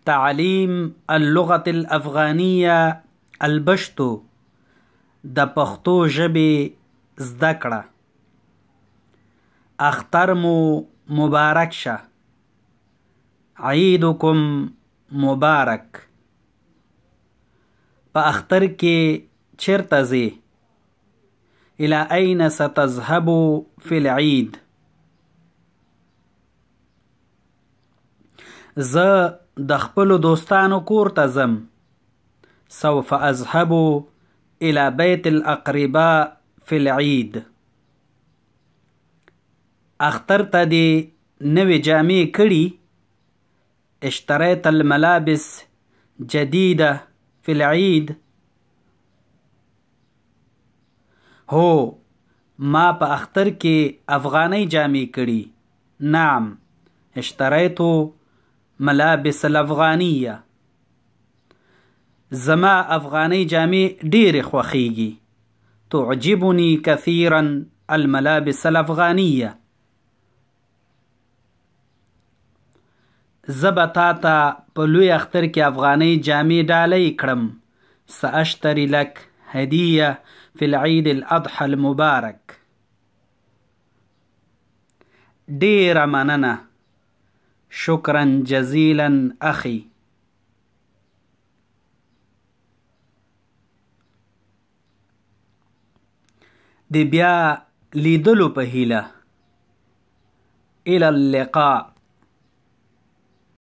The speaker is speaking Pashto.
تعلیم اللغة الافغانیه البشتو، د پښتو ژبې زده کړه. اختر مو مبارک شه. عیدکم مبارک. په اختر کې چېرته ځې؟ الى اين ستذهب في العيد؟ زه د خپلو دوستانو کور ته ځم. سوف اذهب الى بيت الاقرباء في العيد. اختر ته دې نوې جامې کړي؟ اشتريت الملابس جديدة في العيد؟ هو، ما په اختر کې افغانۍ جامې کړي. نعم، اشتريت ملابس الافغانیه. زما افغانۍ جامې ډېرې خوښیږي. تعجبني كثيرا الملابس الافغانیه. زه به تا ته په لوی اختر کې افغانۍ جامې ډالۍ کړم. سأشتري لك هدیه في العيد الاضحى المبارک. ډېره مننه. شکرا جزیلا اخي. د بیا لیدلو په هیله. الى اللقاء.